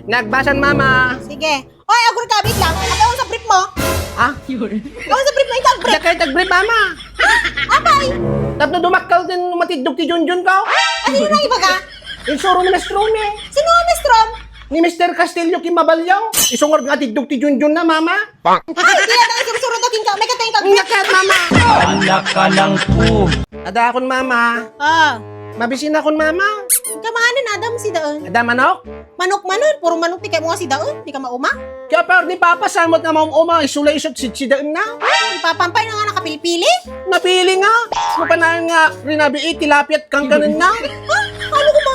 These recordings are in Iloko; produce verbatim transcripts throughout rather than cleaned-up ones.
Nagbasan, mama. Sige. Oy, agur ka, wait lang. Ano sa brief mo? Ha? Ano sa brief mo? Ikaw, brief. Dakay tag brief, mama. Ha? Apay? Tapno dumakkel ken matiddog ti Junjun ko. Ano na iba ka? Insuro ni Mister Rome. Sino ang Mister Rome? Ni Mister Castillo Kimabaliaw. Isungor nga tiddog ti Junjun na, mama. Ay, di na tayo surusurot akin ka. May katayang ka. Nakat, mama. Anak ka ng pu. Ada akon, mama. Ah. Mabisin akon, mama. Kamahanan, adam si daon. Ada manok? Manok manon, puro manok ti kayat mo nga sidaon, di ka mauma? Kaya pa ni Papa, samot nga maum-uma, isula isut si sidaon na. Ni Papa, ampay na nga nakapilpili? Napili nga. Mapanayan nga, rinabi, eh, tilapia at kangkanan na. Ha? Ano ko ba?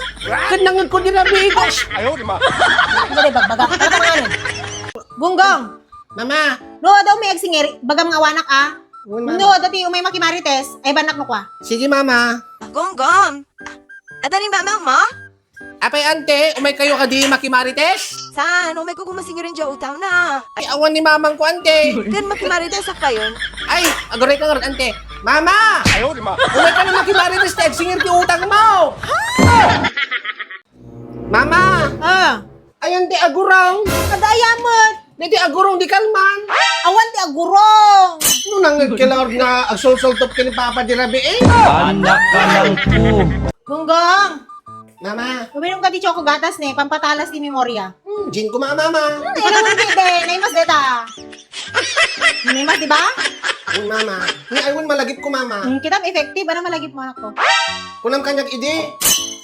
Kan nangag ko ni Rabi, eh, gosh. Ayaw, di ma. Ano ba, bagbaga? Ano ka nga nun? Gunggong! Mama! No, daw may agsingir, bagam nga awanak, ah. Wen, mama. No, dati umay makimarites, ay banak no kwa. Sige, mama. Gunggong! Ada ni mama mo? Apay, ante, umay kayo kadi makimarites? Saan? Umay ko kumasingirin dya utang na. Ay, awan ni mamang ko, ante. Kan makimarites ak kayon? Ay, aguray ka nga ron, ante. Mama! Ayaw, di ma. Umay ka na makimarites, te, agsingir ti utang mo. Mama! Ah. Ayan ti agurong. Kada ayamot. Diti agurong di kalman. Awan ti agurong. No nangngeg ka laeng nga agsulsultop ken ni Papa di rabii, eh. Anak ka ng pu. Gunggong. Mama. Uminom ka di choco gatas ne, pampatalas ti memoria. Hmm, gin ko, mama, mama. Hmm, eh, naman di, de. Naimas deta. Naimas, di ba? Wen, mama. Ni, ay, wen, malagip ko, mama. Hmm, kita effective. Ano malagip mo, anak ko? Kunam kaniak idi,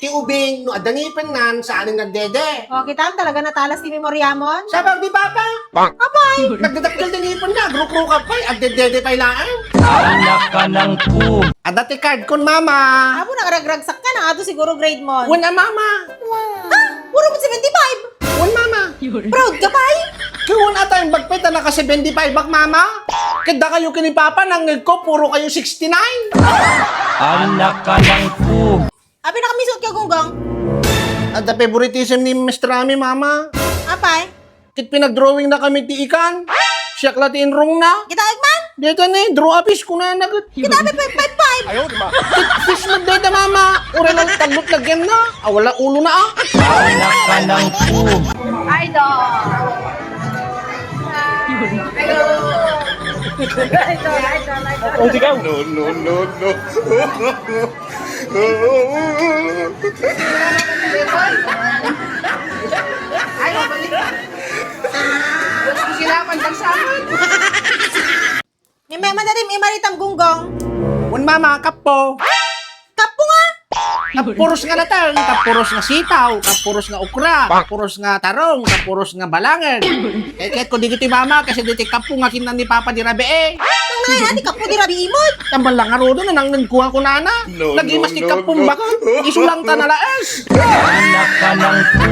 ti ubing, no adda ngipennan, saanen nga agdede. O, kitam, talaga natalas ti memoriamon. Sabagdi, Papa. Apay! Nagdadakkel ti ngipenna, agrukrukap pay, agdedede pay laeng. Anak ka ng pu. Adda ti card kon, Mama. Apo, nagragragsak ka na, ato siguro grade mo. Wen a, Mama. Ha? Puro mo seventy-five? Wen, Mama. Proud ka pay? Ket wen a, ta imbag pay ta naka seventy-five ak, Mama. Ket dakayo ken ni Papa, nangngegko, puro kayo sixty-nine. Anak ka ng pu. Abi, nakamisot ka, Gunggong? Adda favoritism ni Mister Ami, Mama. Apay? Ket pinagdrawing na kami ti ikan. Siak la ti inrungna. Kita, Ekman? Deta ni, draw a fish kunana ket. Kita, abi, five five five. Ayaw, di ma. Ket fish met deta, Mama. Uray la tallo ti lagyanna. Awan la ulona, ah. Anak ka ng pu. Idol. Idol, idol, idol. O, sige. No, no, no, no. Ay, mabalik. Sila, pantang sa akin. Ni Mema na rin, imaritam, Gunggong. Wen, Mama, kapo. Kapo nga? Kapuros nga nateng, kapuros nga sitaw, kapuros nga okra, kapuros nga tarong, kapuros nga balangen. Ket, ket ko digiti, Mama, kasi diti kapo nga kinan ni Papa di rabii. Nang na, ati kapo di rabii mo. Tambal lang nga rudo na nang nagkuha ko, nana. No, lagi mas no, ti no, kapong no. Baka isulang ta na laes. Anak ka ng pu.